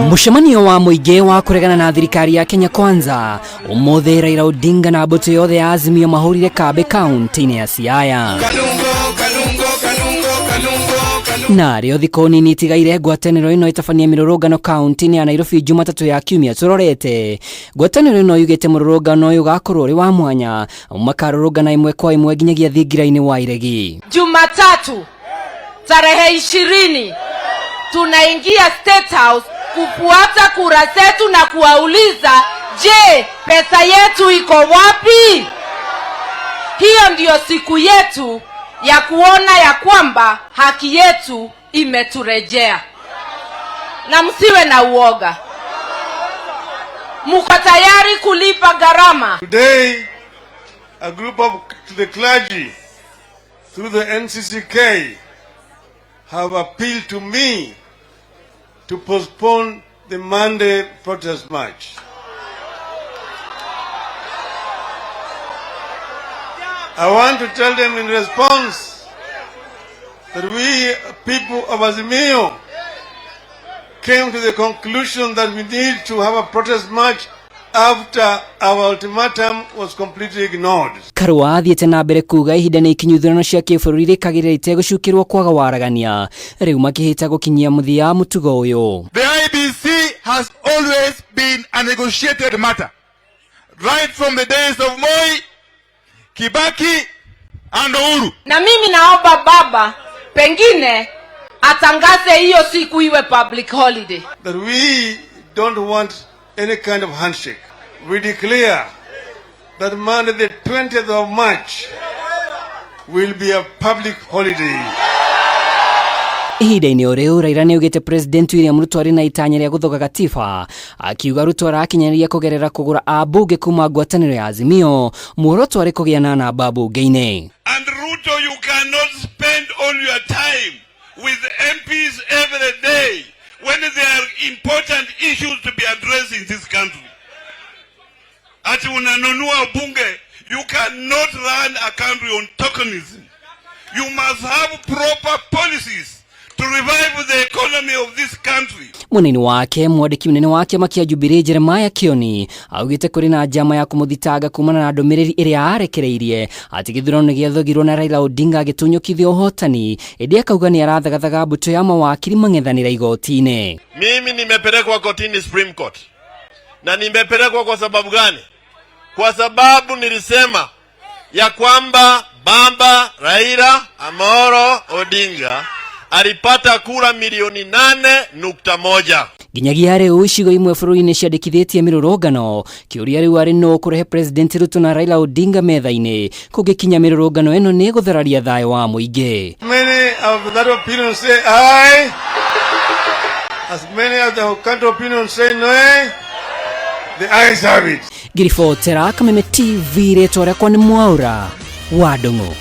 Mũcemanio wa mũingĩ wa kũregana na thirikari ya Kenya Kwanza ũmũthĩ Raila Odinga na mbũtũ yothe ya Azimio mahũrire kambĩ kaunti-inĩ ya Siaya. Na rĩo thikũ nini itigaire ngwatanĩro ĩno ĩtabanie mĩrũrũngano kaunti-inĩ ya Nairobi Jumatatũ ya kiumia tũrorete. Ngwatanĩro ĩno yugĩte mũrũrũngano ũyũ ũgakorwo ũrĩ wa mwanya, makarũrũngana ĩmwe kwa ĩmwe nginyagia thingira-inĩ wa iregi. Jumatatu tarehe 20 tunaingia State House kufuata kura zetu na kuwauliza, je, pesa yetu iko wapi? Hiyo ndiyo siku yetu ya kuona ya kwamba haki yetu imeturejea. Na msiwe na uoga, mko tayari kulipa gharama. Today, a group of the clergy through the NCCK have appealed to me to postpone the Monday protest march. I want to tell them in response that we people of Azimio came to the conclusion that we need to have a protest march after our ultimatum was completely ignored. Karua athiĩte na mbere kuga ihinda nĩ ikinyu ithurano cia kĩbũrũri rĩkagĩrĩra itegũcukĩrwo kwaga waragania rĩu makĩhĩta gũkinyia mũthia mũtugo ũyũ. The IEBC has always been a negotiated matter, right from the days of Moi, Kibaki and Uhuru. Na mimi naomba baba pengine atangaze hiyo siku iwe public holiday. That we don't want any kind of handshake. We declare that Monday the 20th of March will be a public holiday. Ihinda-inĩ o rĩu Raila nĩaugĩte President William Ruto arĩ na itanya rĩa gũthoga gatiba, akiuga Ruto arakinyanĩria kũgerera kũgũra ambunge kuma ngwatanĩro ya Azimio, muoroto arĩ kũgĩa na namba mbunge-inĩ. And Ruto, you cannot spend all your time with MPs every day when there are important issues to be addressed in this country. Ati unanunua bunge, you cannot run a country on tokenism. You must have proper policies to revive the economy of this country. Mwena-inĩ wake mwandĩki mũnene wa kĩama kĩa Jubilee Jeremiah Kioni augĩte kũrĩ na njama ya kũmũthitanga kumana na ndũmĩrĩri ĩrĩa arekereirie atĩ gĩthurano nĩ gĩathogirwo na Raila Odinga agĩtunyũkithio ũhotani, ĩndĩ akauga nĩ arathagathaga mbũtũ ya mawakiri mang'ethanĩra igoti-inĩ. Mimi nimepelekwa kotini Supreme Court, na nimepelekwa kwa sababu gani? Kwa sababu nilisema ya kwamba Baba Raila Amolo Odinga alipata kura milioni 8.1. Nginyagia rĩu icigo imwe bũrũri-inĩ ciandĩkithĩtie mĩrũrũngano, kĩũria rĩu arĩ nũ kũrehe President Ruto na Raila Odinga metha-inĩ kũngĩkinya mĩrũrũngano ĩno nĩ gũthararia thayũ wa mũingĩ. Many of that opinion say aye. As many of the counter opinion say no. The ayes have it. Ngiribotera Kameme TV, rĩtwa rĩakwa nĩ Mwaura wa Ndung'u.